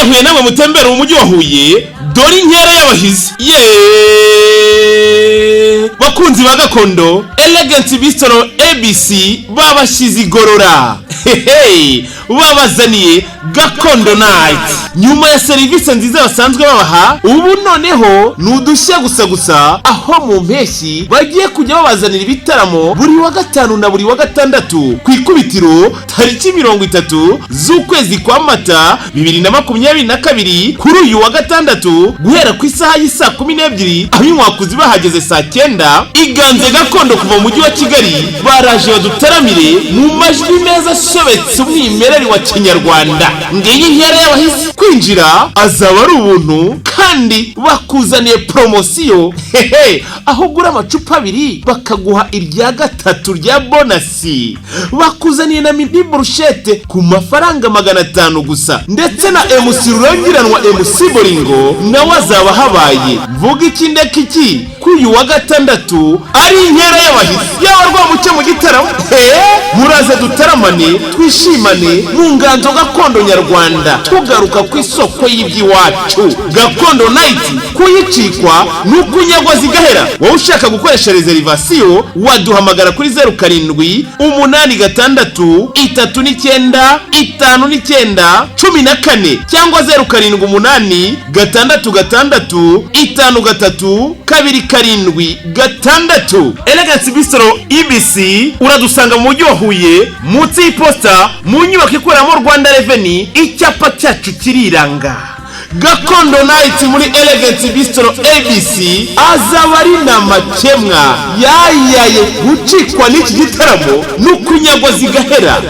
Huye namwe mutembera mu mujyi wa Huye, dore inkera y'abahizi. Yeee, bakunzi ba Gakondo, Elegant Bistro ABC babashyize igorora. Hehe, babazaniye Gakondo Night. Nyuma ya serivisi nziza basanzwe babaha, ubu noneho ni udushya gusa gusa, aho mu mpeshyi bagiye kujya babazanira ibitaramo buri wa gatanu na buri wa gatandatu. Ku ikubitiro, tariki 30 z'ukwezi kwa Mata 2022, kuri uyu wa gatandatu, guhera ku isaha y'isaa 12, aho inkwakuzi bahageze saa 9. Iganze Gakondo kuva mu mujyi wa Kigali baraje badutaramire mu majwi meza asobetse umwimerere wa kinyarwanda. Ngiyi inkera y'abahizi. Kwinjira azaba ari ubuntu, kandi bakuzaniye poromosiyo, hehe, aho ugura amacupa abiri bakaguha irya gatatu rya bonus. Bakuzaniye na mini brochette ku mafaranga 500 gusa, ndetse na MC Rurangiranwa, MC Boringo, nawe azaba habaye. Mvuga iki, ndeka iki, ko uyu wa gatandatu ari inkera y'abahizi, yaba rwamucyo mu gitaramo. He, muraze dutaramane, twishimane mu nganzo gakondo nyarwanda, tugaruka ku isoko y'iby'iwacu. Gakondo Night, kuyicikwa ni ukunyagwa zigahera. Wowe ushaka gukoresha réservation, waduhamagara kuri 0786395914 cyangwa 0786653276. Elegance Bistro EBC, uradusanga mu mujyi wa Huye, munsi y'iposita, mu nyubako ikoreramo Rwanda Revenue. Icyapa cyacu kiriranga. Gakondo Night muri Elegance Bistro ABC azaba ari na makemwa yayaye. Gucikwa n'iki gitaramo ni ukunyagwa zigahera.